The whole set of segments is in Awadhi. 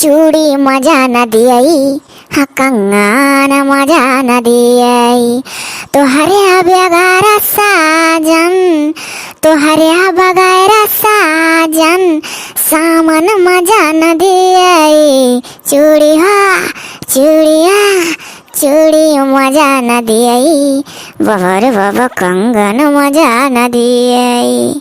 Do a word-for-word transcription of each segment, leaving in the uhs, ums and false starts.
चूड़ी मजा न दियई, हाँ, कंगन मजा न दियई। तोहरे बगैर साजन, तोहरे बगैर साजन, सामन मजा न दियई। चूड़िया, चूड़िया, चूड़ी मजा न दियई, बबर बब कंगन मजा न दियई।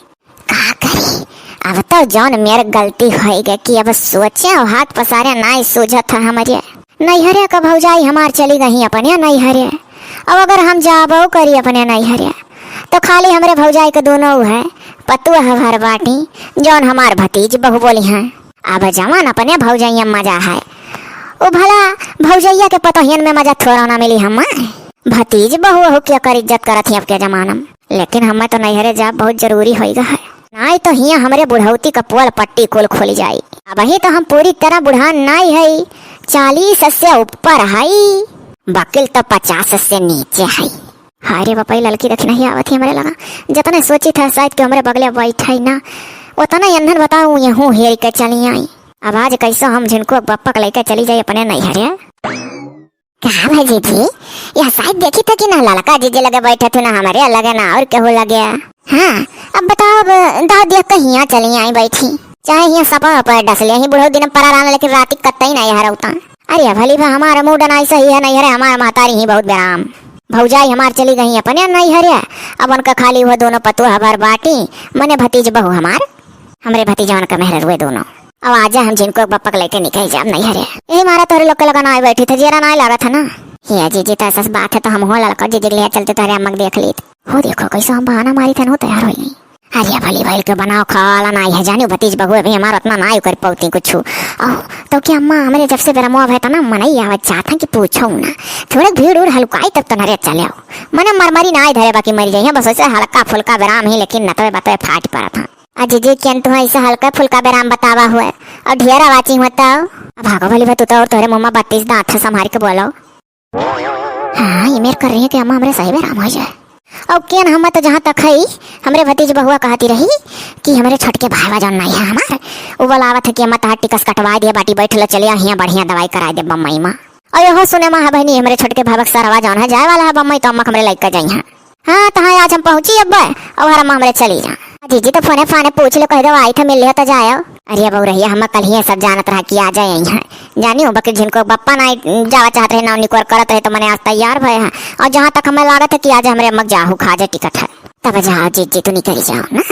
का करी, अब तो जौन मेर गलती होई गए कि अब सोचे और हाथ पसारे नाई सूझत है हमरे। नैहरे का भौजाई हमार चली गई अपने नैहरे। अब अगर हम जाबो करी अपने नैहरे, तो खाली हमरे भौजाई के दोनों है पतुआ हमार बाटी, जौन हमार भतीज बहू बोली हैं। अब जवान अपने भौजैया मजा है, ओ भला भौजैया के पतोहियन में मजा थोड़ा ना मिली हम्मा। भतीज बहू वहू के कर इज्जत करत ही अब के जमाना में, लेकिन हमें तो नैहरे जाब बहुत जरूरी होई गा है, नाई तो हियां हमरे बुढ़ौती का पोल पट्टी कुल खुल जाई। अब ही तो हम पूरी तरह बुढ़ान नाई है, चालीस से ऊपर है, बकिल तो पचास से नीचे है। हाय रे बपई, ललकी देखी नहीं आवत ही हमरे लगा। जतने सोची था शायद कि हमरे बगले बैठे ना, उतना ईंधन बताओ, यहूँ हेर के चली आई। अब आज कैसो हम झिनको बप्पा के लेके चली जाई अपने नैहरे। का भाई जीजी, यह शायद देखी था कि ना ललका जीजी लगे बैठे थे, ना हमरे लगे, ना और केहू लगे। हाँ, अब बताओ, अब दाव दिया कहिया चली आई बैठी, चाहे यहाँ सपा पर डस ले ही बुढ़ऊ दिन परा रहना, लेकिन राती कत्ता ही ना यहाँ रहता। अरे भली बा, हमार मूड नाई सही है नैहरे, हमार महतारी ही बहुत बेराम। भौजाई हमार चली गई अपने नैहरे, अब उनका खाली हुआ दोनों पतोह हमार बाटी, मने भतीज बहू हमार, हमरे भतीजवन का मेहर हुए दोनों। अब आजा हम झिनको बप्पा के लेके निकल जाब नैहरे। यही मारा तोहरे लोग के लगा ना आए बैठी थे, जेरा ना लागत है ना। हे जीजी, तो ऐसा बात है तो हम हो ललका जीजी के लिए चलते तोहरे अम्मा के देख लेत। हो देखो कैसे हम बहाना मारी थे, हो तैयार हो गई। अरे भली भइल के बनाओ खाला नाई है, जानियो भतीज बहू अभी हमार उतना नाई कर पौती कुछ। अहो, तो क्या अम्मा, हमरे जब से बेरमवा भय तना मनई आवत चाहत हैं कि पूछो ना। थोड़े भीड़ उड़ हलुकाई तब तो नरे चले आओ। मने मरमरी नाई धरे बाकी मरी जाइए, बस ऐसे हल्का फुल्का बेराम ही, लेकिन नतवे बतवे फाट पड़त हैं। अजी जी, केन तुहा ऐसे हल्का फुल्का बेराम बतावा हुए और ढेर आवाची हुआ तो? अब भागो भली बा, तू तो और तोहरे मुँह में बत्तीस दांत है, संभाल के बोलो। हाँ, ये मेर कर रही है कि अम्मा हमरे सही बेराम हो जाए। और केन हम तो जहाँ तक है, हमरे भतीज बहुआ कहती रही कि हमरे छोटके भाईवा जौन नाई है हमार, वो बोलावत है कि अम्मा तहार टिकस कटवा दिया बाटी, बैठ लो, चलिया हियाँ बढ़िया दवाई कराई दे बम्मई माँ। और यहो सुने माँ है बहनी, हमरे छोटके भाईवा के सरवा जौन है जाए वाला है बम्मई, तो अम्मा के हमरे लइका जाई हैं। हाँ, तो हाँ, आज हम पहुँची अब, और अम्मा हमरे चली जा। जीजी तो फोने फाने पूछ लो, कह दो आई था मिल लिया तो जाए। अरे बहू रहिया, हम कल ही सब जानत रहा कि आ जाए यहाँ। जानी हो बकरी झिनको बप्पा ना जावा चाहत रहे, ना निकोर करत रहे, तो मने आज तैयार भय है। और जहाँ तक हमें लागत है कि आज हमरे अम्मा जाहू खा जाए टिकट है। तब जाओ जीजी, तू निकल जाओ ना,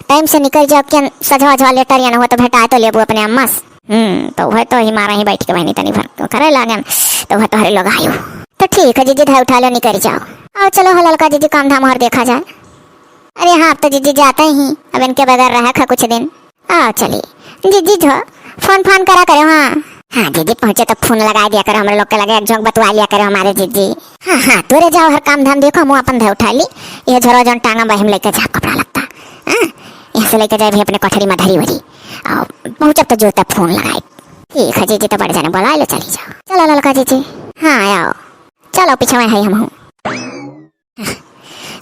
टाइम से निकल जाओ। क्या सजवा झवा लेटर या ना हो तो भेटाए तो लेबू अपने अम्मा से। हम्म, तो वह तो ही मारा ही बैठ के बहनी तनी भर करे लागन, तो वह तोहरे लोग आयो। तो ठीक है जीजी, धाय उठा लो, निकल जाओ। आओ चलो हो ललका जीजी, काम धाम और देखा जाए। अरे हाँ, अब तो जीजी जाते ही, अब इनके बगैर रहा खा कुछ दिन। आओ चली। जीजी जो फोन फान करा करे, हाँ। हाँ जीजी, पहुँचे तो फोन लगा दिया करो, हमरे लोग के लगे एक झोंक बतवा लिया करो हमारे जीजी। हाँ हाँ, तोरे जाओ, हर काम धाम देखो, मुँह अपन धे उठा ली। ये झोरा जौन टांगा बहिम लेके जा कपड़ा लगता। हाँ, यहाँ से लेके जाए भी अपने कोठरी में धरी वरी। और पहुँचब तो जो तब फोन लगाए। ठीक है जीजी, तो बड़े जाने बुला लो, चली जाओ। चलो ललका जीजी। हाँ आओ, चलो पीछे में है हम हूँ।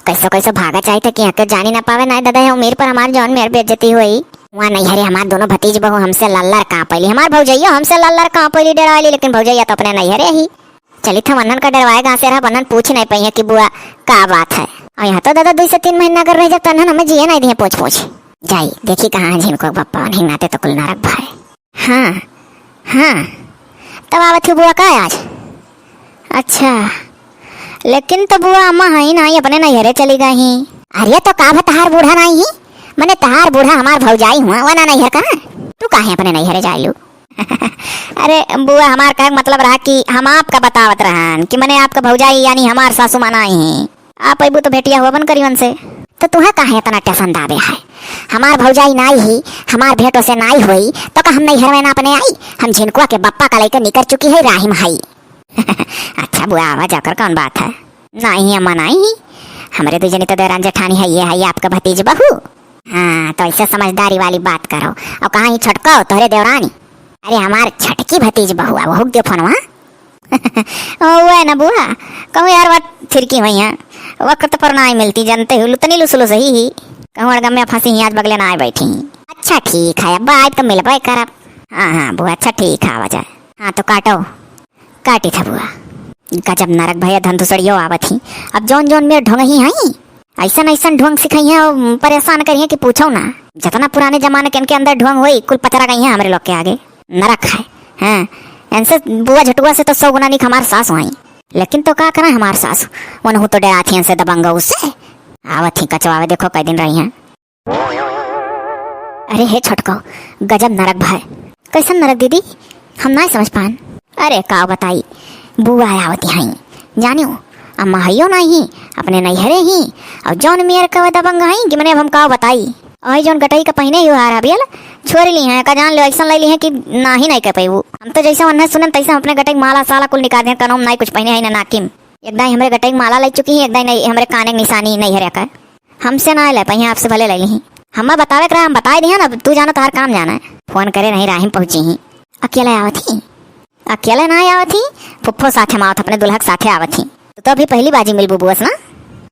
कैसो कैसो भागा चाहे थे कि यहाँ के जानी ना पावे, ना दादा है उम्मीद पर हमार जौन मेर बेइज्जती हुई। वहाँ नहीं हरे, हमार दोनों भतीज बहू हमसे लल्लर काँपैली, हमार भौजैया हमसे लल्लर काँपैली, डरावैली, लेकिन भौजैया तो अपने नहीं हरे ही। चली था वन्नन का डरवाए गाँव से रहा, वन्नन पूछ नहीं पाई है कि बुआ का बात है। और यहाँ तो दादा दो से तीन महीना अगर रह जाता ना, हमें जिए नहीं दिए पूछ पूछ। जाई देखी कहाँ है झिनको बप्पा, नहीं नाते तो कुल नरक भाई। हाँ, हाँ, तब आवत ही बुआ का आज? अच्छा, लेकिन तो बुआ अम्मा हई नाई, अपने नैहरे चली गई ही। अरे तो का भा तहार बूढ़ा नाई ही? मने तहार बूढ़ा हमार भौजाई हुआ, वना नैहर का? तू काहे अपने नैहरे जाइलू? अरे बुआ, हमार कहे के मतलब रहा कि हम आपका बतावत रहन कि मने आपका भौजाई यानी हमार सासू माँ नाई ही। आप अइबू तो भेटिया हुआ बन करी उनसे। तो तुहे काहे इतना टेंशन दाबे है? हमार भौजाई नाई ही, हमार भेंट से नाई होई, तो का हम नैहर में ना अपने आई? हम झिनकुआ के बप्पा का लेकर निकर चुकी है, राहिम हई। अच्छा बुआ, आवा जाकर कौन बात है? नाई ही अम्मा, नाई ही। हमरे दू जनी तो देवरान जेठानी है, ये है आपका भतीज बहू। हाँ, तो ऐसे समझदारी वाली बात करो। और कहाँ ही छोटको तोहरे देवरानी? अरे हमार छटकी भतीज बहुआ, वो हुक दे फोनवा। ओ, वो है ना बुआ, कहूँ यार बात फिरकी हुई है, वक्त पर ना मिलती, जानते हो, लुतनी लुसलुस ही ही। कहूँ अड़गम में फंसी ही, आज बगले ना आए बैठी ही। अच्छा ठीक है, अब आए तो मिलबे करब। हाँ, हाँ, बुआ, अच्छा, ठीक है, आवा जाए। हाँ, तो काटो, काटी था बुआ। गजब नरक भया, धन धुसड़ियो आवत ही। अब जौन जौन मेर ढोंगही हई, अइसन अइसन ढोंग सिखइहें अउर परेसान करिहें कि पूछो ना। जतना पुराने जमाने के इनके अंदर ढोंग होई, कुल पचरा गइहें हमरे लोग के आगे। नरक है। हाँ, इनसे बुआ झटुआ से तो सौ गुना नीक हमार सास होई, लेकिन तो का करें हमार सास, उनहू तो डरात ही इनसे दबंगऊ से। आवत ही कचवावे, देखो कई दिन रहिहें। अरे हे छोटको, गजब नरक भय। कैसन नरक दीदी? हम नाय समझ पान। अरे का बताई, बुआ आवत हई, जानियो, अम्मा हइयो नाहीं, अपने नैहरे ही, अउर जौन मेर के दबंग हई कि मने अब हम का बताई। अउर जौन गटई का पहिने ही हार हबियल, छोड़ ली हैं, का जान लो, अइसन लइ ली हैं कि नाहीं नाहीं कह पइबू। हम तो जइसे उन्हें सुनन तइसे हम अपने गटई माला साला कुल निकाल दें, कनों में नाहीं कुछ पहिने हई ना नाकिम। एक दाई हमरे गटई के माला लइ चुकी ही, एक दाई नहीं, हमरे काने के निसानी नैहरे का। हमसे ना ले पइहें, आपसे भले ले लीहीं। हमें बतावे के रहा, हम बताए दिहन, अब तू जानो, तोहार काम जाना है। फोन करे नहीं, राही में पहुँची ही। अकेले आवत ही? अकेले ना आवत ही, फुफ्फो साथे में आवत, अपने दुल्हा के साथे आवत ही। तू तो अभी पहली बाजी मिलबू बुआ से ना?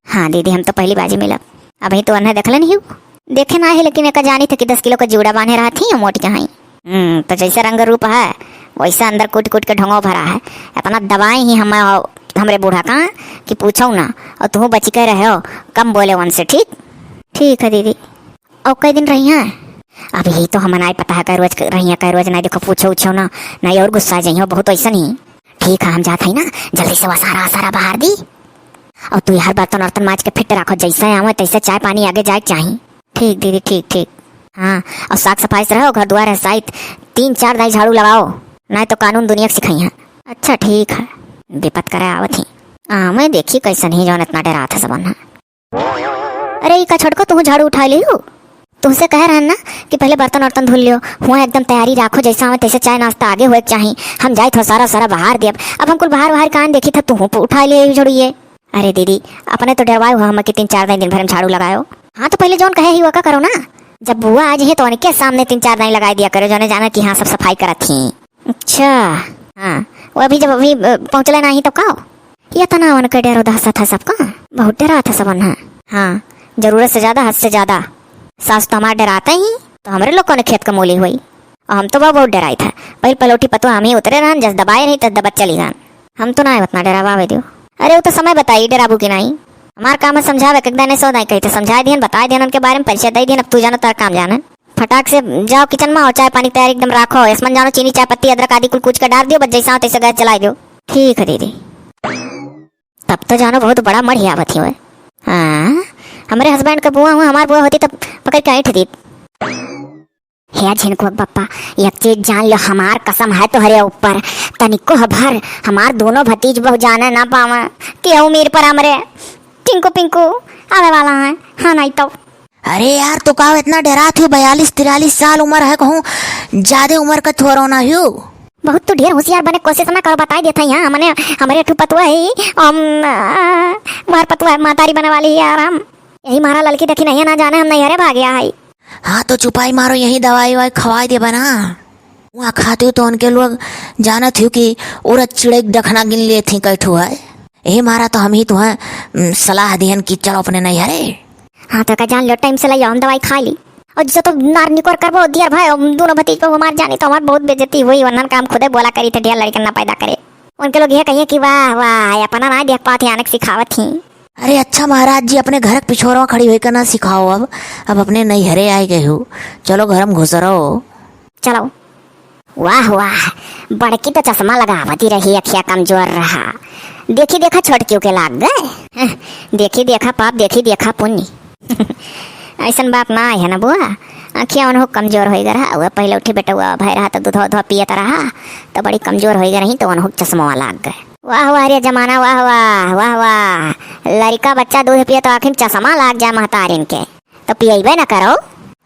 हाँ दीदी, हम तो पहली बाजी मिलब। अबहीं तो उन्हें देखले नहीं हूँ। देखे ना है, लेकिन एका जानी थे कि दस किलो का जूड़ा बांधे रहत ही, मोटी कहाँ ही। हम्म, तो जैसे रंग रूप है, वैसे अंदर कूट कूट के ढोंगो भरा है। इतना दबाए ही हम, हमरे बूढ़ा का कि पूछो ना, अउर तू बची के रहो, कम बोले उनसे, ठीक? ठीक है दीदी। अउर कई दिन रही हैं? अब यही तो हमें नाहीं पता है, कई रोज रही हैं, कई रोज नाहीं। देखो, पूछो उछो ना, नाहीं अउर गुस्सा जाइयो बहुत वैसा नहीं। ठीक है, हम जात हई ना, जल्दी से वह सारा सारा बाहर दी। अउर तू यार बर्तन वर्तन माज के फिट रखो, जैसे आवे तैसे चाय पानी आगे जाए के चाही। ठीक दीदी, ठीक, ठीक। हाँ, अउर साफ सफाई से रहो, घर दुआर है साइत, तीन चार दाई झाड़ू लगाओ, नाहीं तो कानून दुनिया के सिखाई है। अच्छा ठीक है, विपत करे आवत ही। आवे देखी कैसन ही जौन इतना डरात है सबन है। अरे ई का छोटको, तू झाड़ू उठाइ लिहू? तुमसे कहे रहन ना कि पहले बर्तन वर्तन धुल लियो, हुआ एकदम तैयारी राखो, जैसे आवे तैसे चाय नाश्ता आगे होए के चाही। हम जाइत हो सारा सारा बाहर दियब, अब हम कुल बाहर बाहर कान देखी था, तू उठाइ लियो झाड़ू ये। अरे दीदी, अपने तो डरवाए हुआ हम कि तीन चार दिन, दिन भर में झाड़ू लगायो। हाँ तो पहले जौन कहे ही वो का करो ना, जब बुआ आ जाए तो उनके सामने तीन चार दाई लगाए दिया करो, जौने जाना कि हाँ सब सफाई करत ही। अच्छा। हाँ, वो अभी जब अभी, अ, पहुँचले नाहीं तो का? ये तना उनके डर उदासा था सबका, बहुत डरा था सबन है। हाँ, जरूरत से ज्यादा, हद से ज्यादा। सास तो हमार डराते ही, तो हमरे लोग कौन खेत का मूली हुई। और हम तो बहुत, बहुत डराई था। पहले पलौठी पतवा हम ही उतरे रहन, जस दबाए रही, तस दबत चली जान। हम तो ना उतना डरावा दियो। अरे वो तो समय बताई, डराबू कि नाहीं। हमार काम है समझावे, एक दाई नहीं सौ दाई कही तो समझाए दिहन, बताए दिहन उनके बारे में, परिचय दे दिहन, अब तू जानो तार काम जाने। फटाक से जाओ किचन में और चाय पानी तैयार एकदम राखो। इसमें जानो चीनी, चाय पत्ती, अदरक आदि कुल कूच के डार दियो, बस जैसा हो तैसे गैस जलाई दियो। ठीक है दीदी। तब तो जानो बहुत बड़ा मढ़ी आवत ही हुए। हाँ, हमरे हस्बैंड का बुआ हुआ, हमार बुआ होती तब पकड़ के ऐंठ दीत। हे झिनकुआ बप्पा, एक चीज जान लो, हमार कसम है तोहरे ऊपर, तनिको भर हमार दोनों भतीज बहु जाने ना पावे। केहू मीर पर हमरे टिंकू पिंकू आवे वाला है, हाँ नाहीं तो। अरे यार, तू का इतना डरात हो? बयालीस तिरालीस साल उम्र है, कहूँ ज्यादा उम्र का थोरो ना हो। बहुत तू ढेर होशियार बने कोशिश ना करो, बताई देत है यहाँ, मने हमरे ठू पतुआ है, हम, आ, मार पतुआ है, मातारी बने वाली है यार हम। यही मारा ललकी देखी नहीं है, ना जाने हम नैहरे भाग गया है। हाँ, तो चुपाई मारो, यही दवाई ववाई खवाई देबा ना। वहाँ खाते हो तो उनके लोग जानत हो कि उड़द चिड़ै के डखना गिन लेत ही कैठू है। यही मारा तो हम ही तो हैं, उम, सलाह दिहन कि चलो अपने नैहरे। हाँ, तो का जान लो, टाइम से ले आओ, हम दवाई खा ली। और जो तो नार निकोर करबो, दियर भाई, हम दोनों भतीज पर हमार जानी तो हमार बहुत बेइज्जती हुई, वरना काम खुदे बोला करी थे, ढेर लड़कन ना पैदा करे। उनके लोग यह कहिए कि वाह, वाह, अपना ना देख पात ही, आनक सिखावत ही। अरे अच्छा महाराज जी, अपने घर के पिछोरवा खड़ी होइके ना सिखाओ, अब, अब अपने नैहरे आए गए हो, चलो घर में घुस रहो। चलो। वाह, वाह, बड़की तो चश्मा लगावत ही रही, अखिया कमजोर रहा। देखी देखा छोटकियों के लाग गए। हं, देखी देखा पाप, देखी देखा पुण्य। ऐसन बात ना है ना बुआ, अखिया उन्हों कमजोर होइ गए रहा। वह पहले उठी बेटवा भय रहा तो दूधवा उधवा पियत रहा, तो बड़ी कमजोर होइ गए रही, तो उन्हों चश्मा लाग गए। वाह, वाह रे जमाना, वाह, वाह, वाह, वाह। लड़का बच्चा दूध पिए तो आखिर चश्मा लाग जाए महतारिन के, तो पियबे ना करो।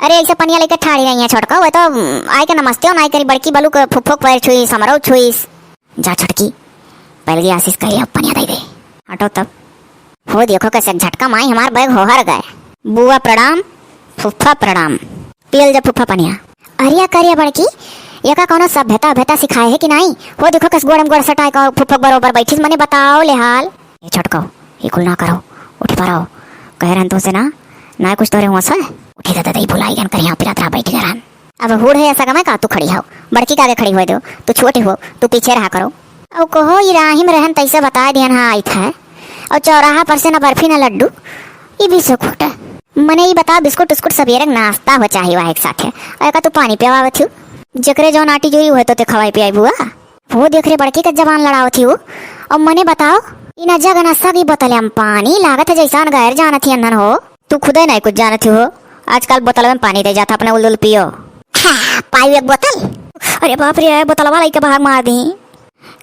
अरे ऐसे पनिया लेके ठाड़ी रही है छोटका, वो तो, उम, आए के नमस्ते हो ना करी, बड़की बलू के फुफ्फो के पैर छुईस, हमरो छुईस। जा छोटकी, पहले आशीष कह लिया, पनिया दे दे। हटो तब। हो देखो कैसे झटका माई हमार बैग होहर गए। बुआ प्रणाम, फुफ्फा प्रणाम। पियल जा फुफ्फा पनिया। अरे करिया बड़की, ये का कौनो सभ्यता अभ्यता सिखाए है कि नाहीं? हो देखो कस गोड़म गोड़ सटाए का फुफ्फक बरोबर बैठिस, मने बताओ ले हाल। ए छोटको, ये कुल ना करो, उठ पड़ो। कह रहन तुमसे ना, ना कुछ तोरे हुआ से। उठी दादा, दई भुलाई गन करिया पिरात रहा बैठ गए रहन। अब हुड़ है ऐसा कमाए का तू खड़ी हो, बड़की का आगे खड़ी होए देउ, तू छोटी हो, तू पीछे रहा करो। अउ कहो, ई राही में रहन तैसे बताए दिहन, हाँ, आइत है। अउ चौराहा पर से ना बर्फी ना लड्डू, ई भी से खुट है। मने ई बताओ, बिस्कुट उस्कुट सबेरे के नाश्ता हो चाही वाहे के साथे, अउ एका तू पानी पियावत हिउ? जेकरे जौन आटी जोई उहे तो ते खवाई पियाई बुआ। वो देख रे, बड़की के जबान लड़ावत हिउ। अउ मने बताओ, ई ना जग ना सग, ई बोतल में पानी लागत है जैसन गैर जानत ही अंधन हो। तू खुदे नहीं कुछ जानत हो, आजकल बोतलवे में पानी दे जात है, अपने उलदुल पियो। हाँ, पायू एक बोतल। अरे बाप रे, बोतलवा लइके भाग मार दी।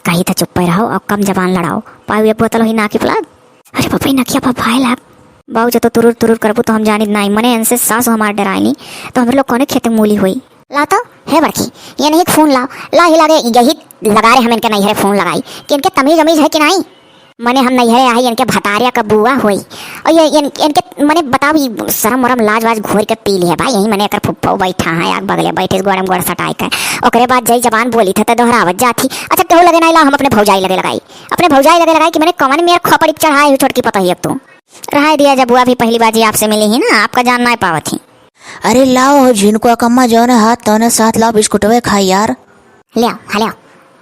कही था चुप्पे रहो अउ कम जबान लड़ाओ। पायू एक बोतल वही नाकी प्लाग। अरे बाप रे, नकिया पर भाई लाग। बाऊ, जो तो तुरुर तुरुर करबू तो हम जानित नाई, मने इनसे सास हमार डराइनी, तो हमरे लोग कौने खेते मूली होई। ला तो, हे बड़की, ये नहीं फोन लाओ, ला ही लागे, यही लगा रे हम इनके नैहरे फोन लगाई, कि इनके तमीज उमीज है कि नाई। मने हम नैहरे आई, इनके भतारिया का बुआ होई। अउ ये इन-, इनके मने बताओ, ई शरम वरम लाज वाज घोर के पी लिहे भाई। यही मने एकर फुफ्फो बैठा है, आग बगले बैठे, गोड़म गोड़ सटाए के। ओकरे बाद जई जबान बोली था, त दोहरावत जात ही। अच्छा, केहू लगे नाई ला, हम अपने भौजाई लगे लगाई। अपने भौजाई लगे लगाई कि मने कवन मेर खोपड़ी चढ़ाए हो छोटकी पतोहिया तू। रहाई दिया, जब बुआ भी पहली बाजी आपसे मिली ही ना, आपका जान नाई पावत ही। अरे लाओ हो झिनको अकम्मा, जौने हाथ तौने साथ लाओ, बिस्कुटवे खाई यार। ले आओ, हाँ, ले आओ।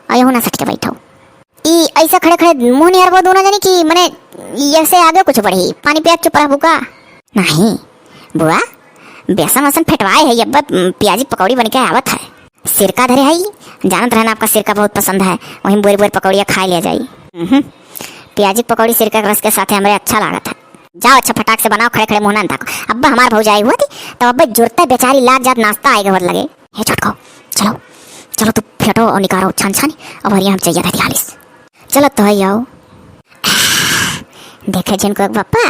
अउ यहू ना सट के बैठो। ई ऐसा खड़े खड़े मुंह निहरबो दोनों जनी कि मने ये से आगे कुछ बढ़ी। पानी पिया चुप रहबू का? नहीं बुआ, बेसन वसन फेटवाए है, अब प्याजी पकौड़ी बन के आवत है। सिरका धरे है, जानत रहना आपका सिरका बहुत पसंद है, वहीं बोरी बोरी पकौड़िया खाए ले जाई। हम्म, प्याजी पकौड़ी सिरका के रस के साथे हमरे अच्छा लागत है। जाओ अच्छा फटाक से बनाओ, खड़े खड़े मुंह ना ताको। अब्बा हमार भौजाई हुआ थी, तब अब्बे जुरते बेचारी लाग जात नाश्ता आए के होत लगे। हे छोटको, चलो, चलो तू फेटो अउ निकारो छान छान, अब हरिया हम चाहिए रहती हालिस। चलो तो है आओ। देखे जिनको एक बप्पा,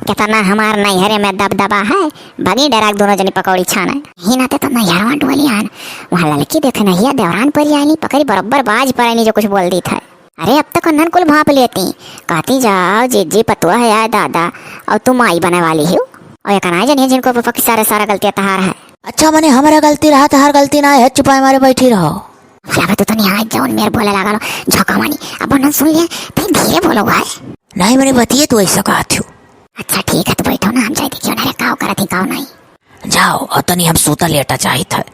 कितना हमार नैहरे में दबदबा है, भगी डराक दोनों जनी पकौड़ी छाने। ही नाते तो नैहरवा डोली आन, वहाँ लड़की देखे नहीं है, देवरान पर आईनी, पकड़ी बरोबर बाज पर आईनी जो कुछ बोल दी था। अरे अब तक अन्हन कुल भाप लेती, कहती जाओ जीजी पतुआ है आए दादा, अउ तू माई बने वाली हो। अउ एक ना जनिए जिनको पप्पा की सारे सारा गलतियाँ तहार है। अच्छा मने हमारा गलती रहा, तहार गलती ना है, चुपाए मारे बैठी रहो। अबे तू तो नहीं आए जौन मेर बोले लागल हो, झोंका मानी। अब उन्हन सुन लिए, तई धीरे बोलो भाई। नहीं मने बतिए तू ऐसा कहत हो। अच्छा ठीक है, तू बैठो ना, हम जाए देखियो ना रे काव करत ही काव नहीं। जाओ, अउ तनी हम सूता लेटा चाहित है।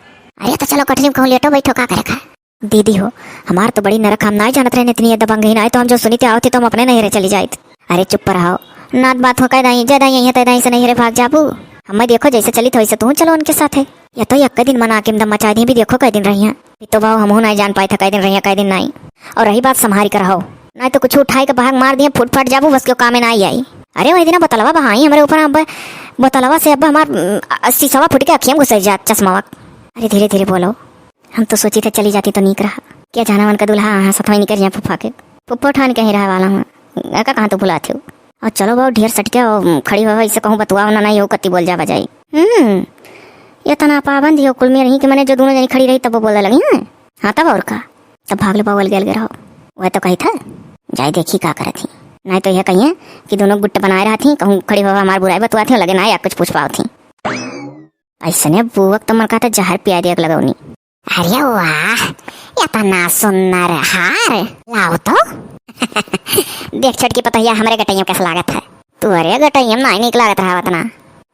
अरे तो चलो कटरी में कहूँ लेटो बैठो, का करे का? दीदी हो, हमार तो बड़ी नरक, हम नाई जानत रहन इतनी ये दबंगहीन, आए तो हम जो सुनी थे आवत ही तो हम अपने नैहरे चली जाइत। अरे चुप रहो, नात बात हो कह दाई, जय दाई, यहीं ते दाई से नैहरे भाग जाबू। हमें देखो जैसे चली तो वैसे तू चलो उनके साथे। या तो यक्के दिन मना के एकदम मचा दी, भी देखो कै दिन रही हैं। ये तो बाबू हमहू नाई जान पाई था कै दिन रही हैं, कै दिन नाई। अउ रही बात संभारी कर रहो, नाई तो कुछ उठाई के भाग मार दिए, फुट फट जाबू, बस क्यों कामे नाई आई। अरे वही दिन बोतलवा बहाई हमरे ऊपर, अब बोतलवा से अब हमार, उम, शीशवा फूट के अखिया में घुस जात चश्मावा। अरे धीरे धीरे बोलो, हम तो सोची थे चली जाती तो नीक रहा। क्या जाना उनका दूल्हा हाँ सतवई निकल जाए फूफा के। फूफा ठान के ही रहे वाला हूँ, एका कहाँ तो भुलाते हो। अउ चलो बाबू ढेर सटके अउ खड़ी हो, ऐसे कहूँ बतुआ ना नहीं हो कति बोल जा बजाई। हम्म, इतना पाबंद हो कुल में रही कि मने जो दोनों जनी खड़ी रही तब वो बोले लगी हैं। हाँ तब और का, तब भाग ले बाबू अलगे अलगे रहो। वह तो कही था, जाए देखी का करत ही, नहीं तो यह कहिए कि दोनों गुट बनाए रहत ही, कहूँ खड़ी हो हमार बुराई बतुआ थी, लगे ना या कुछ पूछ पाओ थी। ऐसने बुआ के तो मन कहता जहर पिया दिया के लगौनी। अरे वाह, इतना सुंदर हार, लाओ तो। देख छोटकी पतोहिया, हमरे गटैया कैसे लागत है। तोरे गटैया में नाई नीक लागत रहा उतना।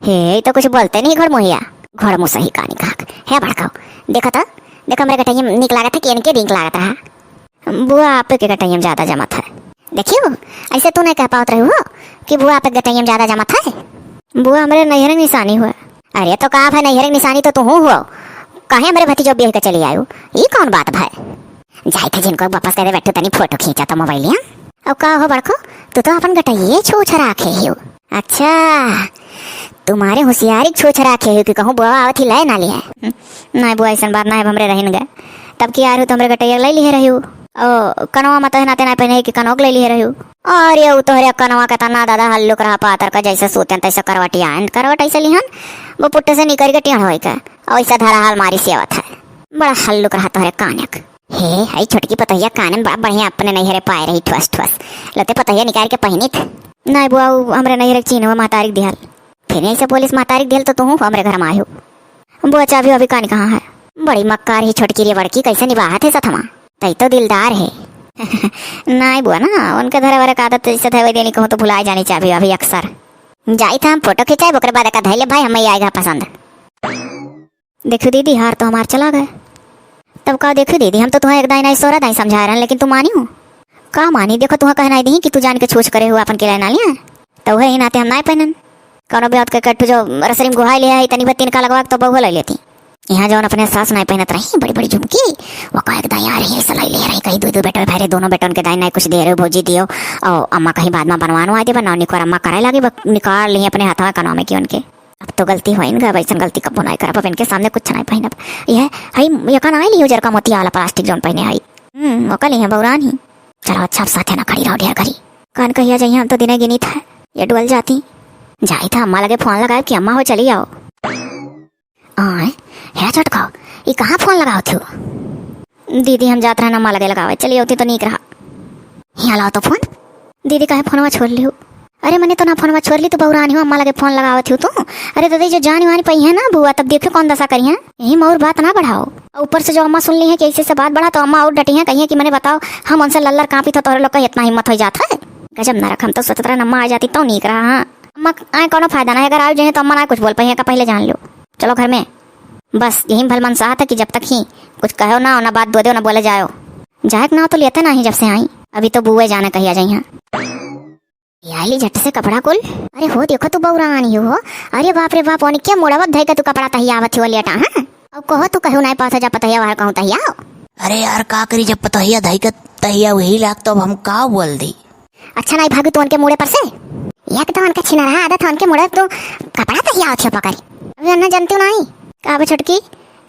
हे, ई तो कुछ बोलते नहीं घोड़मुहिया। घोड़मुसही कानी कहा। हे बड़काऊ, देखो तो, देखो हमरे गटैया में नीक लागत है कि इनके नीक लागत रहा। बुआ आपे के गटैया में ज्यादा जमत है। देखियो, ऐसे तू नहीं कह पावत रही हो कि बुआ आपे के गटैया में ज्यादा जमत है। बुआ हमरे नैहर के निशानी हुआ। अरे तो का भाई, नैहर के निशानी तो तू हो, काहे हमरे भतीजो बियाह के चली आयु? ई कौन बात भाई? जाए थे जिनको वापस करे बैठो तनी फोटो खींचा तो मोबाइलिया। अब का हो बड़को, तू तो अपन गटैये छूछ राखे हो। अच्छा, तुम्हारे होशियारी छूछ राखे हो कि कहूँ बुआ आवत ही ले ना लिया। हम्म, नहीं बुआ, ऐसन बात ना है, हमरे रहन गए। तब की आ रही तो हमरे गटैया ले लिए रही हो। ओ, कनवा मत है नाते ना पहने कि कनोक ले लिए रही हो। अरे, उ तोहरे कनवा के तना दादा हल्लुक रहा पातर का, जैसे सूतन तैसे करवटिया आन। करवट ऐसे लिहन, वो पुट्टे से निकर के टेढ़ होई के, और ऐसा धरा हाल मारी सेवत है। बड़ा हल्लुक रहा तोहरे कानक। हे, हई छोटकी पतोहिया कानन बड़ा बढ़िया अपने नैहरे पाए रही ठुस ठुस। लते पतोहिया निकाल के पहिनित। नहीं बुआ, उ हमरे नैहरे के चीन हुआ महतारी के दिहल। फिर ऐसे बोलिस महतारी के दिहल तो तू हमरे घर में आयो। बुआ चाभी अभी कान कहाँ है? बड़ी मक्कार ही छोटकी रे बड़की, कैसे निभात है सथमा? तई तो दिलदार है। नहीं बुआ ना, उनके धरे वरे का आदत जैसे धरे देनी कहूँ तो भुलाए जानी चाभी अभी अक्सर। जाई था हम फोटो खिंचाए, ओकरे बाद का धैले भाई हमें आएगा पसंद। देखियो दीदी, हार तो हमार चला गए। तब का देखियो दीदी, हम तो तुहें एक दाई नाई सोरा दाई समझाए रहन, लेकिन तू मानियो? का मानी? देखो तुहें कहे नाई दी कि तू जान के छूछ करे हुआ अपन किराया ना लिया। तो वही नाते हम नाई पहनन। कौनो ब्याह के कट्टू जो रसरी में गुहाई लिया है, तनी बा तिनका लगवा के तो बहु ले लेती। यहाँ जौन अपने सास नाई पहनत रही, बड़ी बड़ी झुमकी, वो का एक दाई आ रही है, सलाई ले रही, कहीं दो दो बेटो भाई रे, दोनों बेटन के दाई नाई कुछ दे रहे हो, भौजी दियो, और अम्मा कहीं बाद में बनवानो आ देबा, ना निकोर अम्मा करे लागी, बस निकाल ली अपने हाथवा कनवा में कि उनके। अब तो गलती होई न गा, वैसन गलती कब्बो नाई करब, अब इनके सामने कुछ नाई पहनब। यह, हई, ये का नाई लियो जरका मोतिया वाला प्लास्टिक जौन पहने हई। हम्म, ओका लिहे बौरान ही। चलो अच्छा, अब साथे ना खड़ी रहो ढेर घरी। कान कहिया जइहे, हम तो दिने गिनी था, ये डुअल जाती। जाई था अम्मा लगे फोन लगाए कि अम्मा हो चली आओ। आए, हे छोटको, ई कहाँ फोन लगावत हो? दीदी हम जात रहन अम्मा लगे लगावे, चली होती तो नीक रहा। हियाँ लाओ तो फोन। दीदी काहे फोनवा छोड़ लियो? अरे मने तो ना फोनवा छोड़ ली, तू बौरानी हो, अम्मा लगे फोन लगावत हो तू। अरे दादा, जो जानी वानी पइहे ना बुआ, तब देखियो कौन दशा करिहे। यही में और बात ना बढ़ाओ। और ऊपर से जो अम्मा सुन ली है कि ऐसे से बात बढ़ा, तो अम्मा और डटी है, कहिए कि मने बताओ, हम उनसे लल्लर कांपी था, तोहरे लोग का इतना हिम्मत हो जात है। गजब ना रख, हम तो सोचत रहन अम्मा आ जाती तो नीक रहा। हाँ अम्मा आए कौनो फायदा ना है, अगर आयो जाए तो अम्मा ना कुछ बोल पइहे, का पहले जान लो। चलो घर में। बस यही में भल मनसाहत है कि जब तक ही कुछ कहो ना, ना बात दो दो, ना बोले जाओ। जाए के नाव तो लेते ना ही जब से आई। अभी तो बुए जाने कहिया जाई हैं। ये आइली झट से कपड़ा कुल। अरे हो देखो तू बौरानी हो। अरे बाप रे बाप, ओनिके मुड़वा धई के तू कपड़ा तहियावत हो लेटा, हाँ? अब कहो तू कहू नाई पास जा पतहिया वहाँ कहूँ तहिया। अरे यार का करी, जब पतहिया धई के तहिया वही लाग तो अब हम का बोल दी। अच्छा नाई भागू तो उनके मुड़े पर से। एक तो उनका छिनरा आदत है, उनके मुड़े तो कपड़ा तहियावत हो पकड़ी। अभी अन्ना जानती हूँ नाई। का बे छोटकी,